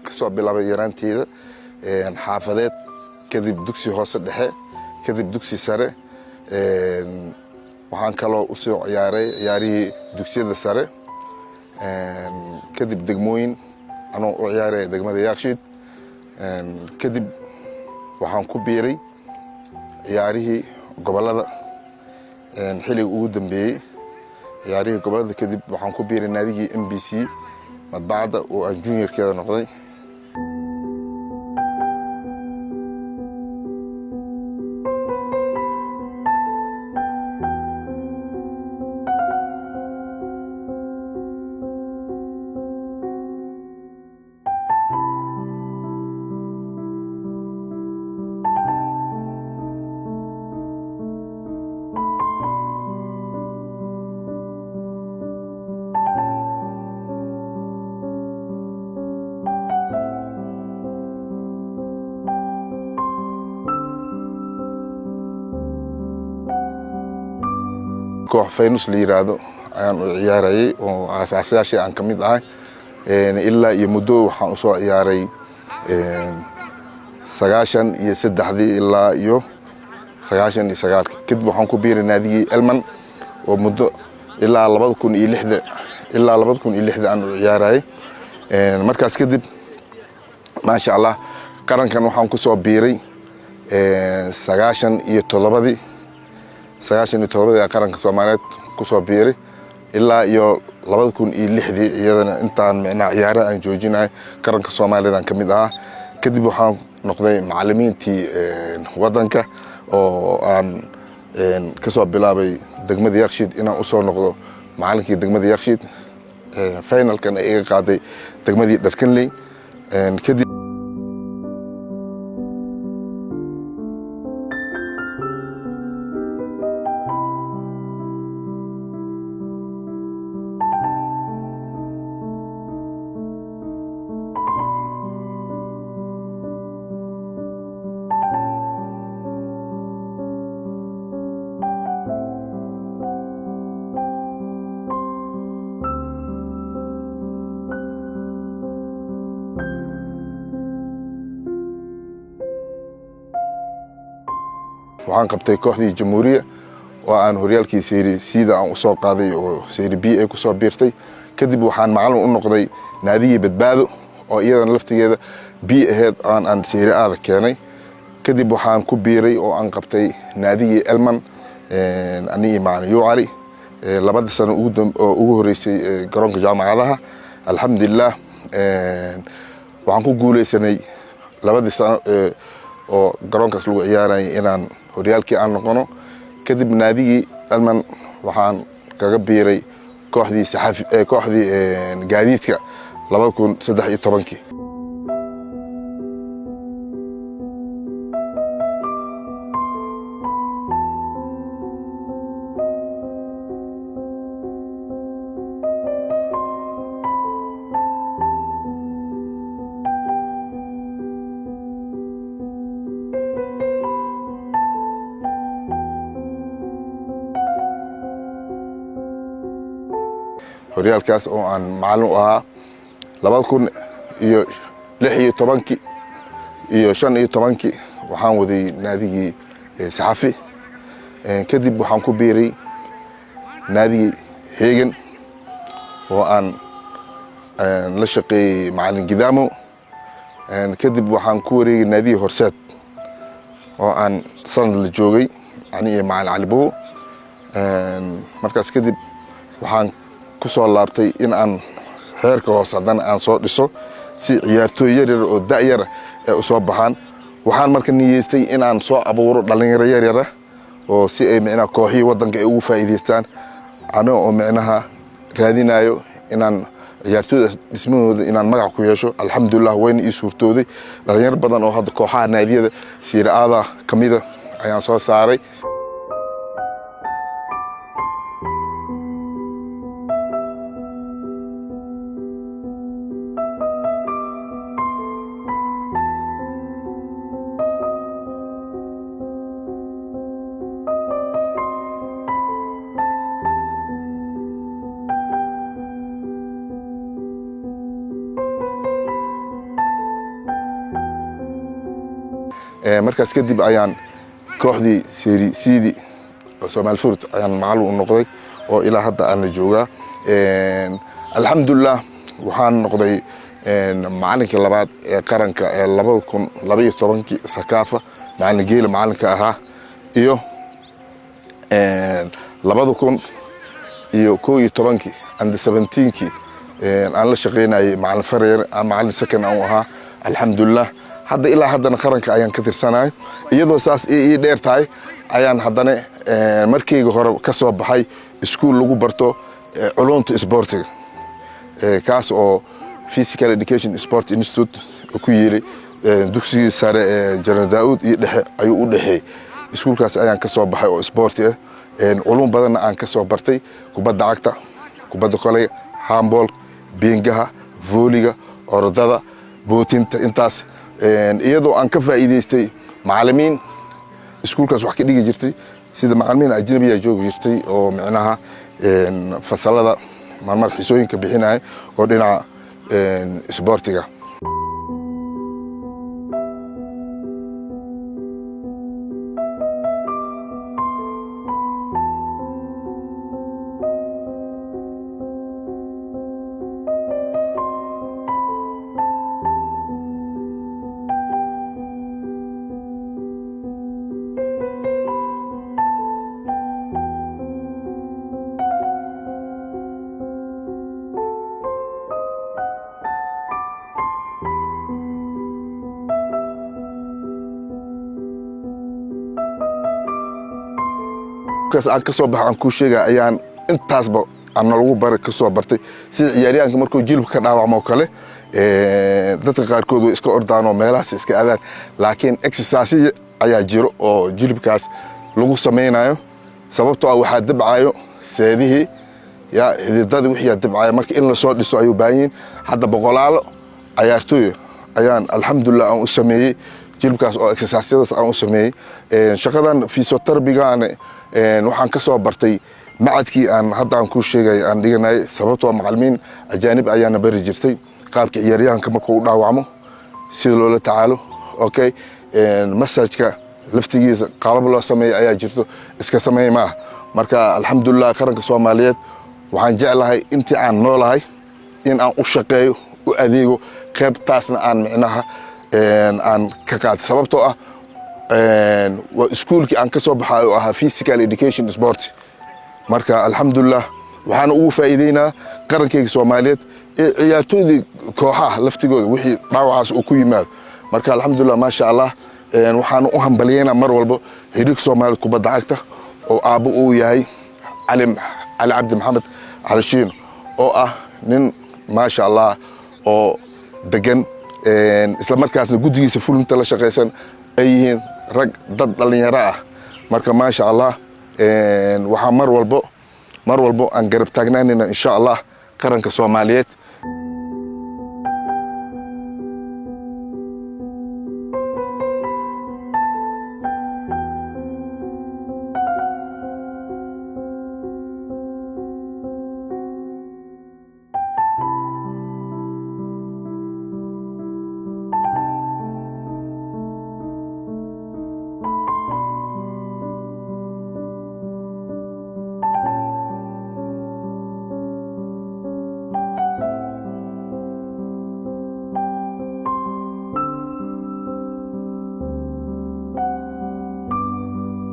Kasoo bilaabay yaraanteeda xaafadeed, kadib dugsi hoose dhexe, kadib dugsi sare. Waxaan kaloo usoo ciyaaray ciyaarihii dugsiyada sare, kadib degmooyin anoo u ciyaaraya degmada Yaaqshiid. Kadib waxaan ku biiray ciyaarihii gobollada. Xilliga ugu dambeeyey ciyaarihii gobollada kadib, waxaan ku biiray naadigii MBC Madbacadda oo aan juniorkeeda noqday. Koox Faynus la yiraahdo ayaan u ciyaarayay oo aasaasayaashii aan ka mid ahay. Ilaa iyo muddo waxaan usoo ciyaaray 93-dii ilaa iyo 99-kii. Kadib waxaan ku biiray naadigii Elman oo muddo ilaa 2006-da, ilaa 2006-da aan u ciyaarayay. Markaas kadib, maasha Allah, qarankan waxaan kusoo biiray 97-dii. 97-dii aan qaranka Soomaaliyeed kusoo biiray ilaa iyo 2006-dii. Iyadana intaan micnaha ciyaaraha aan joojinahay, qaranka Soomaaliyeed aan ka mid ahaa. Kadib waxaan noqday macallimiintii waddanka oo aan kasoo bilaabay degmada Yakshiid inaan usoo noqdo macallinkii degmada Yakshiid, finalkan ay iga qaaday degmadii Dharkanley. Kadib waxaan qabtay kooxdii Jamhuuriya oo aan horyaalkii Serie C-da aan usoo qaaday oo Serie B ay kusoo biirtay. Kadib waxaan macallin u noqday naadigii Badbaado oo iyadana laftigeeda B aheyd aan Serie A-da keenay. Kadib waxaan ku biiray oo aan qabtay naadigii Elman, anigii macalin Yuucali, labada sano oo ugu horeysay garoonka jaamacadaha. Alxamdulilah, waxaan ku guuleysanay labadii sano oo garoonkaas lagu ciyaarayay inaan horyaalkii aan noqono. Kadib naadigii Elman waxaan kaga biiray kooxdii saxafi, kooxdii gaadiidka 2013-kii. Horyaalkaas oo aan macallin u ahaa 2016-kii iyo 15-kii waxaan waday naadigii Saxafi. Kadib waxaan ku biiray naadigii Hegan oo aan la shaqeeyey macallin Gidaamo. Kadib waxaan ku wareegay naadigii Horseed oo aan sanad la joogay, ani iyo macallin Cali Buhu. Markaas kadib waxaan ku soo laabtay in aan xeerka hoose haddana aan soo dhiso si ciyaartooy yar yar oo da'yara ay u soo baxaan. Waxaan marka niyeystay in aan soo abuuro dhalinyaro yar yara oo si ay micnaha kooxihii waddanka ay ugu faa'iidaystaan, aniga oo micnaha raadinayo inaan ciyaartooydaas dhismahooda inaan magac ku yeesho. Alxamdulilah, wayna ii suurtooday. Dhalinyaro badan oo hadda kooxaha naadiyada Serie A-da ka mida ayaan soo saaray. Markaas kadib ayaan kooxdii Serie C-dii oo Soomaali Furt ayaan macallin u noqday oo ilaa hadda aan la joogaa. Alxamdulilah, waxaan noqday macallinkii labaad ee qaranka ee 2012-kii Sakaafa, macallin Geela macallinka ahaa, iyo 2011-kii under 17-kii aan la shaqaynayay macallin Fareer, aan macallin second aan u ahaa. Alxamdulilah, hadda ilaa haddana qaranka ayaan ka tirsanahay. Iyadoo saas ii dheer tahay ayaan haddana markayga hore ka soo baxay iskuul lagu barto culunta isboortiga, kaas oo Physical Education Sport Institute ku yiilay dugsigii sare ee General Daa'uud iyo dhexe ayuu u dhexeeyey. Iskuulkaas ayaan ka soo baxay oo isboorti ah, culum badanna aan ka soo bartay: kubadda cagta, kubadda koleyga, handball, biingaha, volley-ga, orodada, bootinta, intaas. Iyadoo aan ka faa'iidaystay macallimiin iskuulkaas wax ka dhigi jirtay, sida macallimiin ajnabiya joogi jirtay oo micnaha fasalada marmar xisooyinka bixinaya oo dhinaca isboortiga. Markaas aan ka soo baxa aan kuu sheegaya ayaan intaasba aan nalagu bara ka soo bartay, sida ciyaaryahanka markuu jilibka ka dhaawacmo oo kale. Dadka qaarkood way iska ordaan oo meelahaas iska aadaan, laakiin exercise ayaa jiro oo jilibkaas lagu samaynayo, sababtoo ah waxaa dabcayo seedihii ya xididadii, wixii dabcaya. Marka in lasoo dhiso ayuu baahan yihiin. Hadda boqolaalo cayaartooy ayaan, alxamdulilah, aan u sameeyey jilibkaas oo exercise-yadaas aan u sameeyey. Shaqadan physiotherapy-gaana waxaan ka soo bartay macadkii aan hadda aan kuu sheegay aan dhiganay, sababtoo macallimiin ajaanib ayaana bari jirtay qaabka ciyaaryahanka markuu u dhaawacmo sida loola tacaalo. Okay, massage-ka laftigiisa qaabab loo sameeya ayaa jirto, iska sameey maaha. Marka alxamdulilah, qaranka Soomaaliyeed waxaan jeclahay intii aan noolahay in aan u shaqeeyo, u adeego, qaybtaasna aan micnaha aan ka qaato, sababtoo ah waa iskuulkii aan ka soo baxay oo ahaa Physical Education Sport. Marka alxamdulilah, waxaana ugu faa'iideynaa qarankayga Soomaaliyeed ee ciyaartooydii kooxaha laftigooda wixii dhaawacaas uu ku yimaado. Marka alxamdulilah, maasha Allah, waxaana u hambalyeynaa mar walbo xiriirka Soomaaliyeed kubadda cagta oo aabbo uu yahay Cali, Cali Cabdi Maxamed Cali Shiino, oo ah nin maasha Allah oo degan, isla markaasna guddigiisa fulinta la shaqaysan ay yihiin rag dad dhallinyaro ah. Marka maasha Allah, waxaa mar walbo aan garab taagnaanayna, insha Allah, qaranka Soomaaliyeed.